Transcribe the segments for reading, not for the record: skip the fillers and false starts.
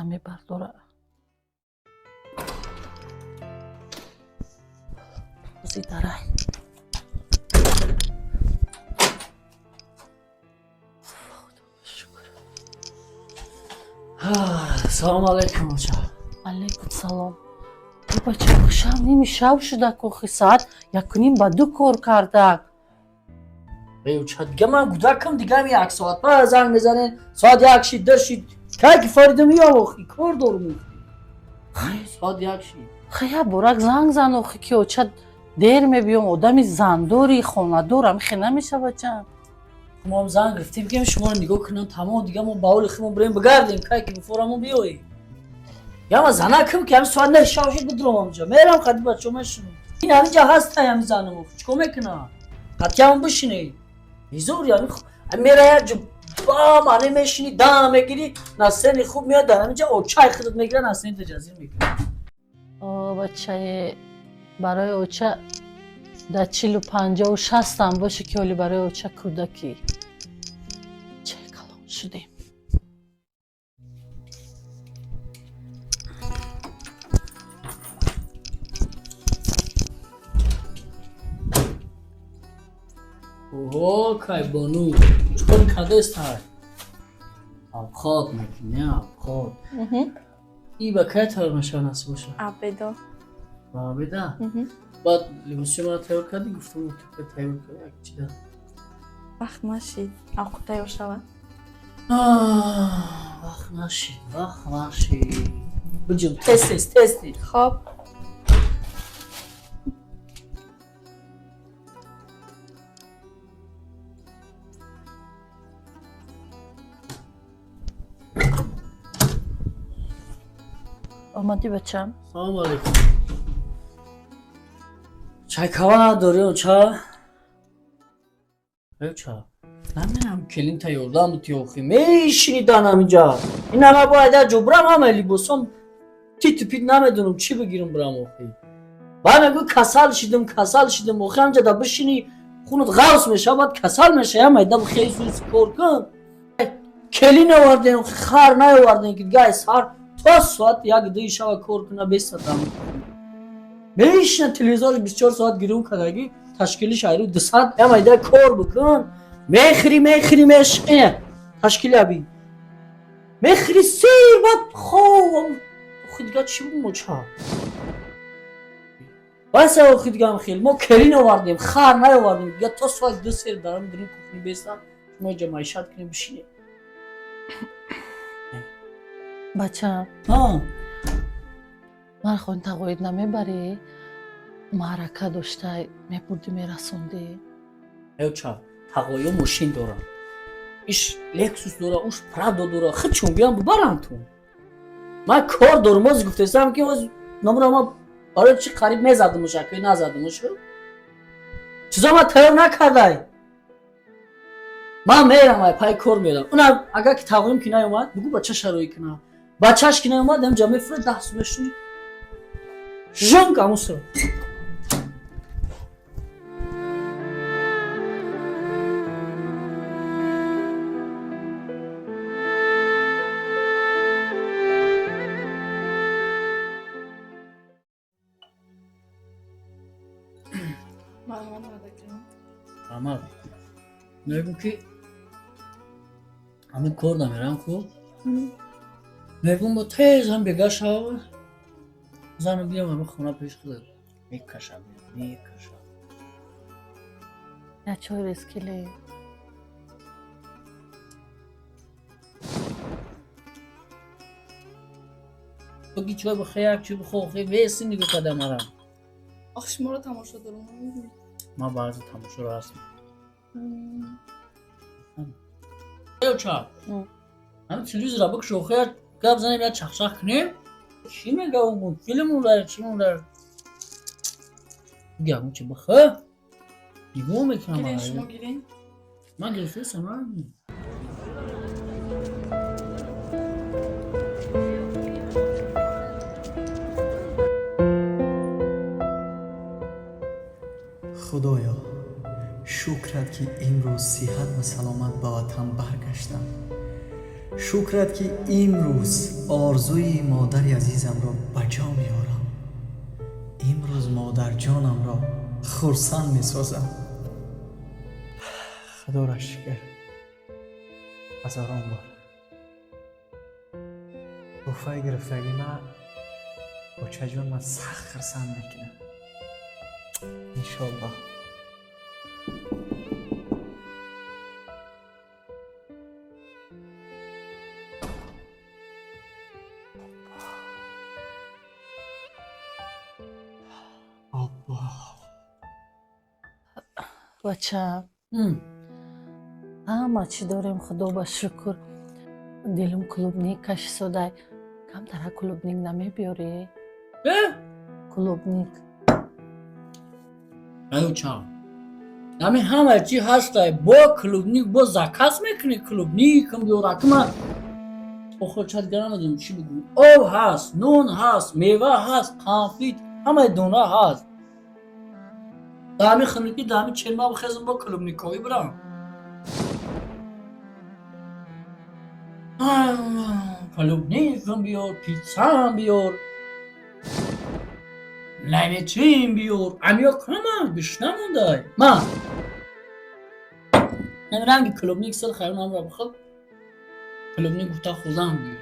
Намебардора. Ози дарай. Салому алайкум, оча. Алайкум салом. Бача, хушам ними шав шуда кохи, соат якуним ба ду кор кардак. Оча, дига ман гудакам, дига як соат па занг мезанен, соат як шид, ду шид, кай ки фаридам меям, охи кор дорум. Соат як шид. Хая бурак занг зан охи, ки оча дер мебиём, одами зандори, хонадор амихе намеша, бача. Мо ҳам занг гирифтем, ки шуморо нигоҳ кунам, тамом, дига мо ба ҳоли худмон бирем бигардем, кай ки бифорамо биёем. Яма занакам ки ҳами соат не шав шид, бидром ҳамҷа. Мерам қади бачо мешинам. Ин ҳаминҷа ҳастай ҳами занам, чикор мекунам? Қатъиам бишинед. Бизор ями мера як ҷо ба мане мешини, дам мегири, настроение хуб меояд, дар ҳаминҷа очай худат мегира, настроение таҷазир мекунад. О, бачае, барои оча дар 40-у 50-у 60-ам боше, ки ҳоли барои оча кӯдакӣ. Чай калон шудем. Оҳо, кайбону, чикор кардестай? Авқот мекунӣ, авқот. И ба кай тайёр мешавад, насиб боша? Абедо. Ба обеда? Баъд либоси мара тайёр кардӣ, гуфтам, тайёр кардӣ як чида. Вақт нашид. Авқот тайёр шавад. Вақт нашид, вақт нашид. Биҷум, тез тез, тез тез. Хоб. Омадӣ, бачам? Салому алайкум. Чайкава надорӣ, оча? Оча. Намедонам, келинта ёрдам бити охи. Мешини дан ҳаминҷа. Ин ҳама бояд як ҷо бирам, ҳама либосом титу пит, намедонам чӣ бигирам бирам охи. Баъд мегӯй касал шидам, касал шидам, охи ҳамҷа да бишини хунат ғавс мешава, баъд касал мешава, ям майда хесус кор кун. Келин овардем, хар наовардем, ки дига сар то соат як дуи шава кор куна бесатам. Мешина телевизор 24 соат гирун кардагӣ, ташкили шаҳру 200 ям майда кор бикун. Мехӯри, мехӯри, меш ташкили аби. Мехӯри сер, баъд хоб. Охи дига чӣ бумоча? Баса охи дига хел мо келин овардем, хар наовардем. Дига то соат ду сер дарам дурин кухни бестам, шумо иҷа маишат кунем, бишинем. Бача, ман хон тағоид намебарӣ? Маърака доштай, мебурдӣ, мерасондӣ. Оча, тағоё мошин дорам. Иш Лексус дора, уш Прадо дора, худшон биям бубарам ту. Ман кор дорам, оз гуфтесам ки оз номра ма барои чӣ қариб мезадимуш, аки назадимуш. Чизо ма тайёр накардай. Ман мерам, ай пай кор мерам. Уна агар ки тағоим ки наёмад, бугу бача шароӣ кунам. Бачаш ки наёмад, ҳамҷа мефура 10 сум мешуни. Жонг амусо. Амал. Мегум ки ҳамин кор намерам ку. Мегум бо тез ҳам бега шава. Зану биям ҳамин хона пеш худат. Мекашам, мекашам. Я чой рескиле. Буги чой бихе, як чой бихо, хе веси нигоҳ кардам марам. Ох, шуморо тамошо дорам. Ман баъзе тамошоро ҳастам. Оча. Ҳамин телевизора бикшо, охе як гап занем, як чахчах кунем. Чӣ мегавм? Филм удар, чӣ удар? Буги ягон чи бихе. Нигоҳ мекунам. Гирин, шумо гирин. Ман гирифтесам. Худоё, шукрат, ки имрӯз сиҳат ва саломат ба ватан баргаштам. Шукрат, ки имрӯз орзуи модари азизамро ба ҷо меорам. Имрӯз модарҷонамро хурсанд месозам. Худоро шукр, ҳазорон бор. Тӯҳфаи гирифтагӣ ма очаҷон ман сахт хурсанд мекунам, иншоаллоҳ. Оббо! Бача, ҳама чӣ дорем, худо ба шукр. Дилум клубник кашисодай. Камтара клубник намебиёрӣ? Э? Клубник. Аю, ча, ами ҳама чӣ ҳастай, бо клубник бо заказ мекунӣ, клубникам биёра, ки ман охир ча дигар намедонам чӣ бигӯм. Об ҳаст, нон ҳаст, мева ҳаст, конфит, ҳамаи дона ҳаст. Даҳами хунукӣ, даҳами челма бихезам, бо клубниковӣ бирам. Клубникам биёр, питсаам биёр, намечим биёр, амиё кама гӯшна мондай. Ма ин ранги клубник сил хайронамро бихӯр. Клубник гуфта хӯрдам гир.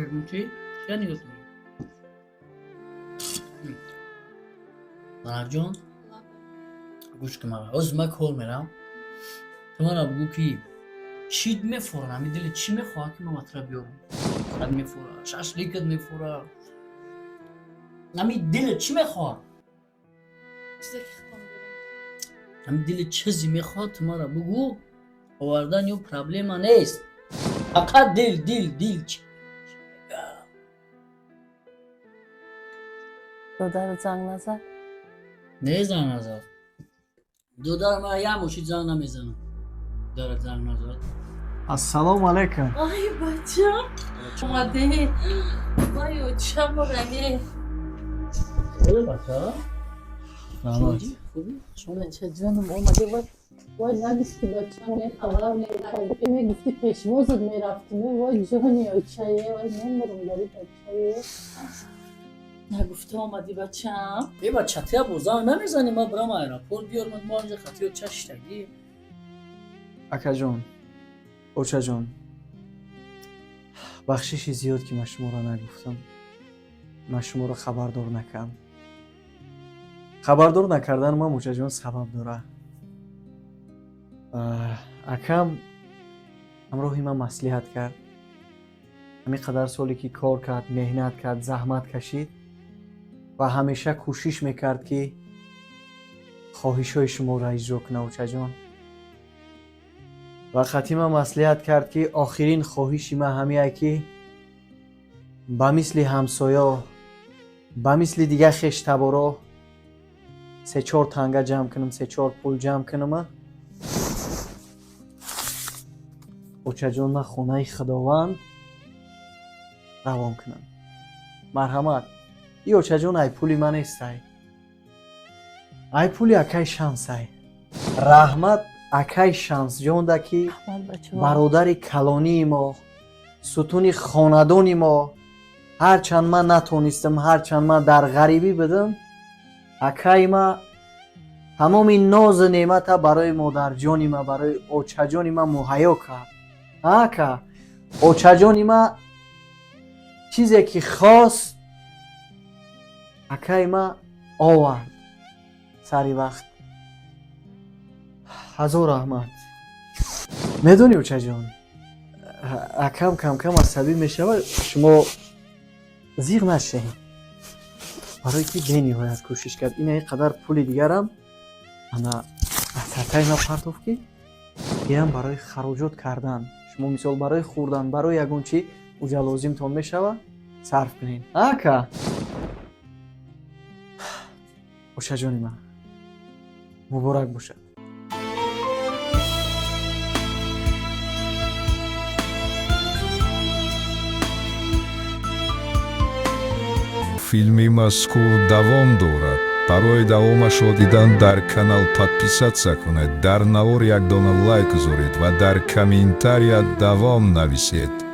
Ягон чи чия нигоҳ кунӣ? Манаҷон, гӯш кун мара. Ҳозир ман кор мерам, ту мара бугӯ, ки чӣ мефорад, ҳами дили чӣ мехоҳад, ки ман ба тура биёрам. Сад мефора, шашликат мефора, ҳами дили чӣ мехоҳад? Чизе ки худтон биёрем. Ҳами дили чизе мехоҳад, ту мара бугӯ, овардан ё проблема нест. Фақат дил, дил, дил чӣ? Додарат занг назад? Не, занг назад. Додар ман як мошин занг намезанад. Додарат занг назад. Ассалому алайкум. Ай, бача, омадӣ! Вай, оча морани. Бача. Раҳмат. Хубӣ? Бача ҷонам, омадӣ! Вай, вай, нагуфти, бача, мехабар мегуфти, пешвозат мерафтим. Вой, ҷони очае, вай, мемурам дари бачае. Нагуфта омадӣ, бачам. Е, бача, тия бо занг намезанӣ, ман бирам аэропорт биёрам, мо инҷа хатиё чаштагӣ. Акаҷон, очаҷон, бахшиши зиёд, ки ман шуморо нагуфтам, ман шуморо хабардор накардам. Хабардор накардан ман, очаҷон, сабаб дора. Акам ҳамроҳи ман маслиҳат кард. Ҳамин қадар соле ки кор кард, меҳнат кард, заҳмат кашид ва ҳамеша кӯшиш мекард, ки хоҳишҳои шуморо иҷро кунад, очаҷон. Ва хатима маслиҳат кард, ки охирин хоҳиши ман ҳамие, ки ба мисли ҳамсоё, ба мисли дигар хештаборо се-чор танга ҷамъ кунам, се-чор пул ҷамъ кунама, очаҷон, ман хонаи Худованд равон кунам. Марҳамат, и очаҷон, ай пули ман нестай, ай пули акай Шамсай. Раҳмат акай Шамсҷонда, ки Раҳмат, бача. бародари калонии мо, сутуни хонадони мо. Ҳарчанд ман натонистам, ҳарчанд ман дар ғарибӣ будам, акаи ма тамоми нозу неъмата барои модарҷони ма, барои очаҷони ма муҳайё кард. Ака, очаҷони ма чизе ки хост, акаи ма овард сари вақт. Ҳазор раҳмат. Медонӣ, очаҷон, акам камкам асабӣ мешавад, шумо зиғ нашед, барое ки бениҳоят кӯшиш кард. Ина ин қадар пули дигарам ана тартаи ма партоф, ки инам барои хароҷот кардан шумо, мисол, барои хӯрдан, барои ягон чи уҷа лозимтон мешавад, сарф кунед. Ака, очаҷони ман, муборак бошад. Филми мазкур давом дорад. Барои давомашро дидан дар канал подписаться кунед, дар навор як дона лайк гузоред ва дар комментария давом нависед.